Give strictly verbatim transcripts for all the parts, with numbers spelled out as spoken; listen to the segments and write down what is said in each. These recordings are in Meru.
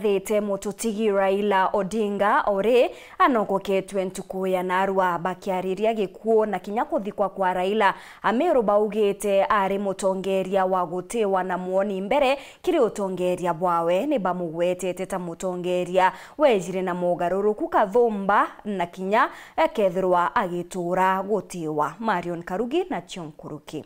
Thite mututigi Raila Odinga ori anogoketwe ntuku ya narua. Bakiariria gikuu na kinya kuthikwa kwa Raila, Amiru baugite ari mutongeria wa gutiwa na mwoni mbere kiri utongeria bwawe. Ni bamugwetete ta mutongeria wejire na mogaruruku kathumba na kinya ekethirwa agituura gutiwa. Marion Karugi na cio nkuruki.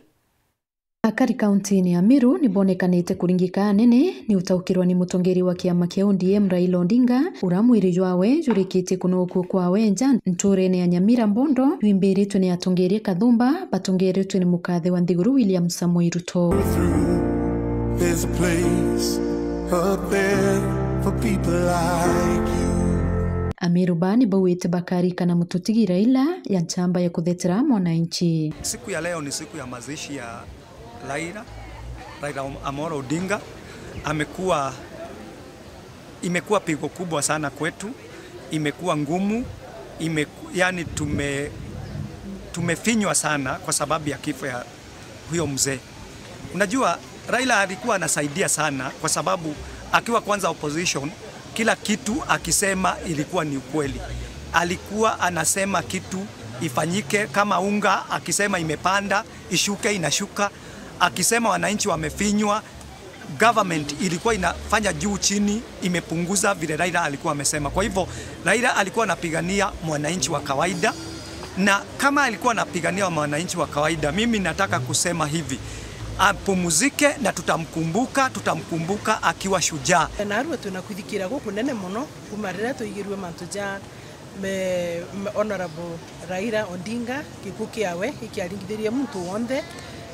Akari kauntiine ya Meru ni bonekanite kuringika anene ni utaukirwa ni mutongeria wa kiama kia O D M Raila Odinga, uria mwiri jwawe jurikitie kunokua kwawe nja ntuurene ya Nyamira Mbondo, jwimbiritwe ni atongeria kathumba batongeretwe ni mukathe wa nthiguru William Samoei Ruto. There's a place up there for people like you. Amiru ba ni bauite bakarikana mututigi Raila ya nchamba ya kuthetera mwananchi. Siku ya leo ni siku ya mazishi ya Raila, Raila Amolo Odinga. Amekuwa, imekuwa pigo kubwa sana kwetu, imekuwa ngumu, imeku-, yani tume-, tumefinywa sana kwa sababu ya kifo ya huyo mzee. Unajua, Raila alikuwa anasaidia sana kwa sababu akiwa kwanza opposition, kila kitu akisema ilikuwa ni ukweli. Alikuwa anasema kitu ifanyike, kama unga akisema imepanda, ishuke, inashuka. Akisema wananchi wamefinywa, government ilikuwa inafanya juu chini, imepunguza vile Raila alikuwa amesema. Kwa hivyo, Raila alikuwa anapigania mwananchi wa kawaida, na kama alikuwa anapigania mwananchi wa kawaida, mimi nataka kusema hivi, apumzike na tutamkumbuka, tutamkumbuka akiwa shujaa. Narua twina kwithikira gukunene mono kuma riria twaigirue mantu ja me, me, Honourable Raila Odinga, gikuu kiawe ikiaringithirie muntu wonthe.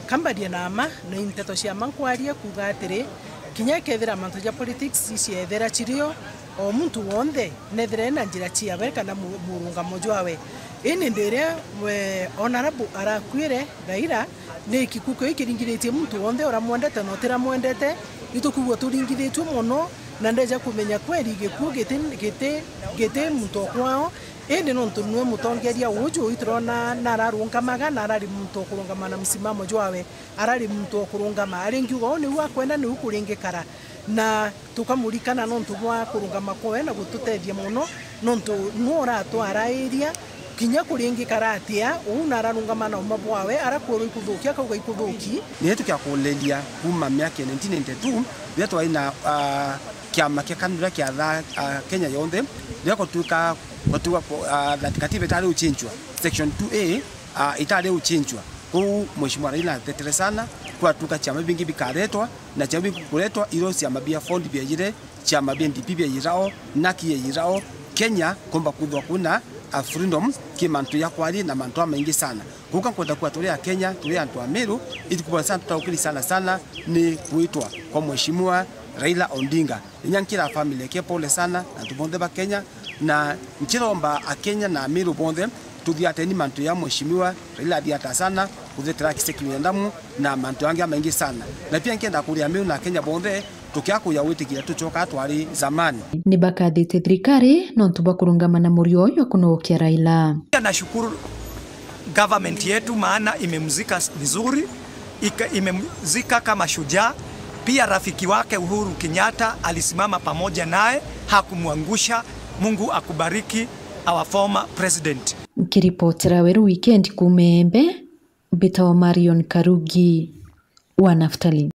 Kambarie na ma, na inteto cia ma nkwaria kuuga atiri, kinya kethira mantu ja politics iciethera cirio, o muntu wonthe nethire na njira ciawe kana mu-, murungamo jwawe. Indi ndiria we Honourable arakuire, Raila, ni gikuu kiu ikiringithitie muntu wonthe uramwendete na utiramwendete. Itukwigua turingithitue mono, na ndeja kumenya kweri gikuu giti, giti, giti muntu o kwao, indi nontu niwe mutongeria uju iturona nararungamaga, na arari muntu o kurungama na msimamo jwawe, arari muntu o kurungama. Ari ngiuga uu niu akwenda, niu kuringikara, na tukamurikana nontu bwa kurungama kwawe na gututethia mono, nontu niwe uratwarairia. Kinya kuringikara atia, uu na ararungama na uma bwawe, arakwirwa ikuthukia, akauga ikuthuki. Ni tukia kuleria kuma miaka ya nineteen ninety-two, riria twari na, ah, kiama kia KANU riria kiathaa, ah, Kenya yonthe, riria gwatuika, gwatuika, ah, that katiba itari uchinjwa, section two A, ah, itari uchinjwa. Kou Mheshimiwa Raila atetere sana, kwatuika ciama bingi bikaretwa, na ciama bingi kuretwa, iro ciama bia Ford biejire, ciama bia N D P biejirao, naki yejirao, Kenya komba kwithwa kwina a freedom ki mantu ya kwaria na mantu amaingi sana. Guka nkwenda kuga turi a Kenya, turi antu a Meru, itukubwa sana tutaukiri sana sana ni kwitwa kwa Mheshimiwa Raila Odinga. Inya nkira family yake pole sana, na antu bonthe ba Kenya, na nkiromba a Kenya na a Meru bonthe, tuthiateni mantu ya Mheshimiwa Raila athiata sana, kuthetera haki cia kibinadamu na mantu angi amaingi sana. Na pia nkenda kuria Meru na Kenya bonthe, tukia kuya gwitikiria tucoka twari zamani. Ni bakathite thirikari nontu bwa kurungama na murio uyu wa kunokia Raila. Nashukuru government yetu maana imemzika vizuri, ika-, imemzika kama shujaa. Pia rafiki wake Uhuru Kenyatta alisimama pamoja naye, hakumwangusha. Mungu akubariki our former president. Nkiripotera Weru Weekend kuuma Embe, mbitawa Marion Karugi wa Naftali.